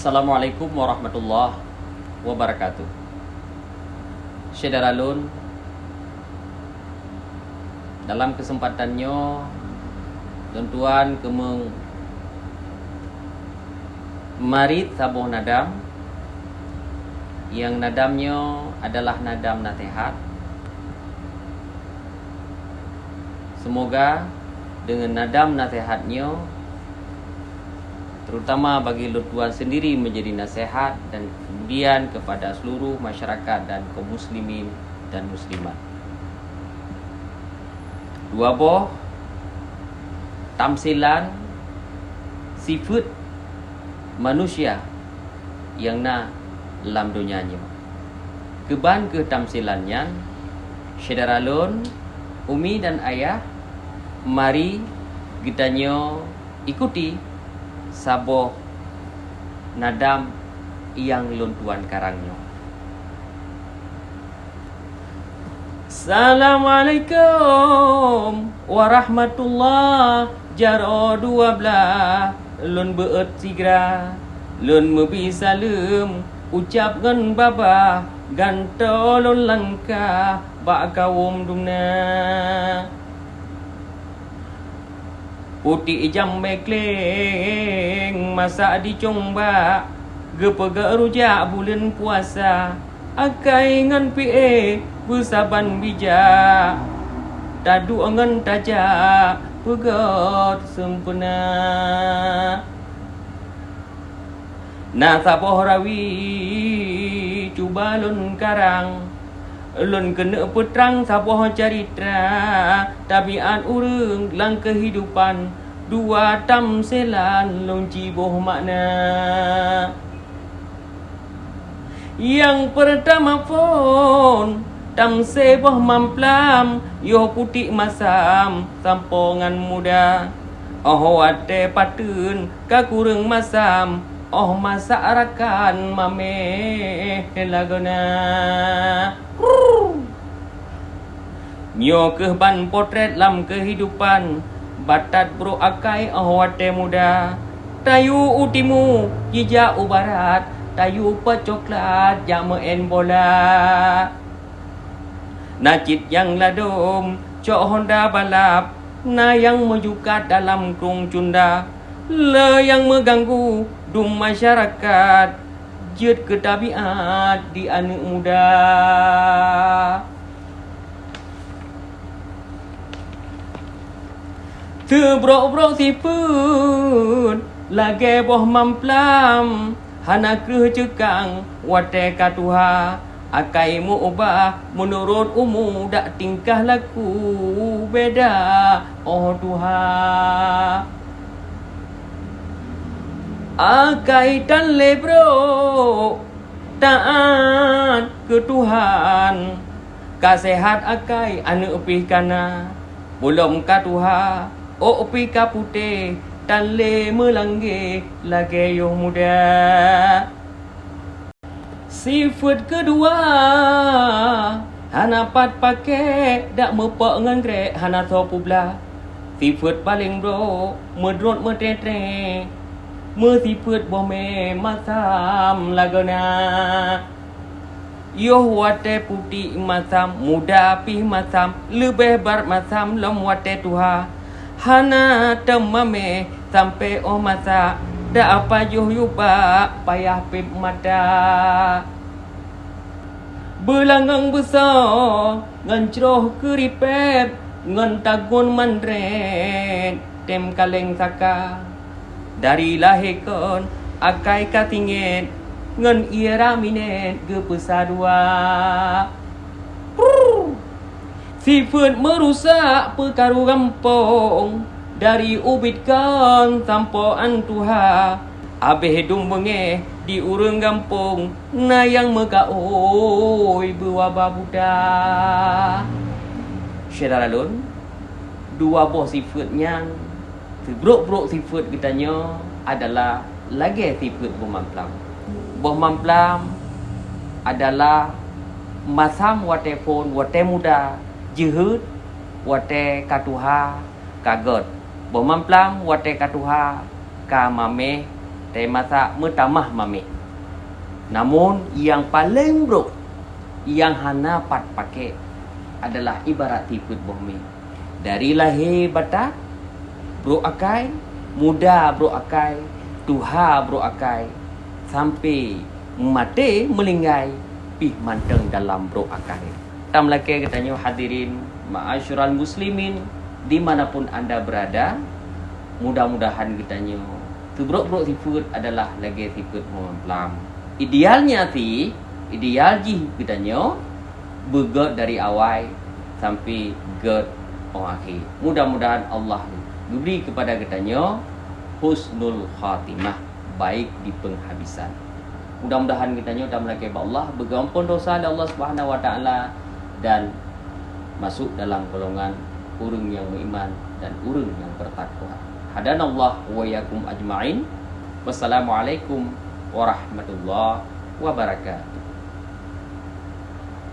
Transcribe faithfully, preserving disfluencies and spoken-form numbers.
Assalamualaikum warahmatullahi wabarakatuh. Syedara lôn, dalam keuseumpatan nyoe, lôn tuan keumeung marit saboh nadam, nyang nadam nyoe adalah nadam naseuhat. Seumoga deungon nadam naseuhat nyoe, terutama bagi lôn tuan sendiri, menjadi nasihat dan kemudian kepada seluruh masyarakat dan kaum muslimin dan muslimat. Dua boh tamsilan sifeuet manusia nyang na lam donya nyoe. Keuban keuh tamsilan nyan, syedara lôn, umi dan ayah, mari geutanyoe ikuti saboh nadam nyang lôn tuan karang nyoe. Assalamualaikum warahmatullah, jaroe dua blaih lôn beuet sigra. Lôn meubi saleuem ucab ngon babah, gantoe lôn langkah bak kawöm dumna. Putik jamé kleng masak di cong bak, geupeugöt rujak buleuen puasa. Akai ngon pié beusaban bijak, taduek ngon tajak peugöt seumpeuna. Na saboh rawi cuba lôn karang, lôn keuneuk peutrang saboh caritra tabiat ureuëng lam keuhidupan. Dua tamsilan lôn ciboh makna. Nyang peurtama phon tamsé boh mamplam, yoh putik masam sampoe ngon muda. Óh watée pateuen ka kureueng masam, óh masak rakan maméh lagoena. Nyoe kheueh ban potret lam keuhidupan, batat brok akai óh watée muda. Tayue u timu jijak u barat, tayue peuet coklat jak meu'en bola. Na cit nyang ladôm cok honda balap, na nyang meujukat dalam krông cunda. Le nyang meuganggu dum masyarakat, jeuet keu tabiat di aneuëk muda. Teubrok-brok sifeuet lagée boh mamplam, hana kreueh ceukang watée ka tuha. Akai meu-ubah meunurot umu, dak tingkah laku beda óh tuha. Akai tan lé brok taát keu Tuhan, ka seuhat akai aneuëk pih ka na. Bulom ka tuha, ôk pih ka putéh, tan lé meulanggeh lagée yoh muda. Sifeuet keudua, hana pat paké, dak meupok ngon grék, hana soe peublah. Sifeuet paleng brok, meudrot meutré-tré, meusifeuet boh mé masam lagoena. Yoh watée putik masam, muda pih masam, leubeh brat masam lom watée tuha. Hana teuma mé sampoe óh masak, dak apa yoh yubak payah péb mata. Beulangöng beusoe ngon croh keuripet, ngon tagun mandret tem kaleng saka. Dari lahé kon akai ka tingét, ngon ie raminet geupeusa dua. Prrr! Sifeuet meurusak peukaru gampông, dari ubit kon sampoe án tuha. Abéh dum beungéh di ureuëng gampông, na nyang meukaôi beuwaba buta. Syedara lôn, dua boh sifeuet nyan, seubrok-brok sifeuet geutanyoe adalah lagée sifeuet boh mamplam. Boh mamplam adalah masam watée phon, watée muda, jeuhet, watée ka tuha, ka gét. Boh mamplam watée ka tuha, ka maméh, Teumasak meutamah mamèh. Namun, nyang paleng brôk, nyang hana pat pakèk adalah ibarat sifeuet boh mè. Dari lahé bata brôk akai, muda brôk akai, tuha brôk akai, sampai maté meulinggai pih mantong dalam brôk akai. Tameulakèe geutanyoe hadirin ma'asyiral muslimin dimanapun anda berada, mudah-mudahan geutanyoe seubrôk-brôk sifeuet adalah lagèe sifeuet ho malam. Idealnya sih, ideal jih geutanyoe beugèt dari awai sampai gèt 'oh akhé. Mudah-mudahan Allah geubri keupada geutanyoe husnul khatimah, baik di peunghabisan. Mudah-mudahan geutanyoe tameulakèe bak Allah, beugeuampôn dosa lé Allah Subhanahu wa Taala, dan masuk dalam golongan ureuëng nyang meuiman dan ureuëng nyang bertakwa. Hadanallah wa iyyakum ajma'in. Wassalamualaikum warahmatullahi wabarakatuh.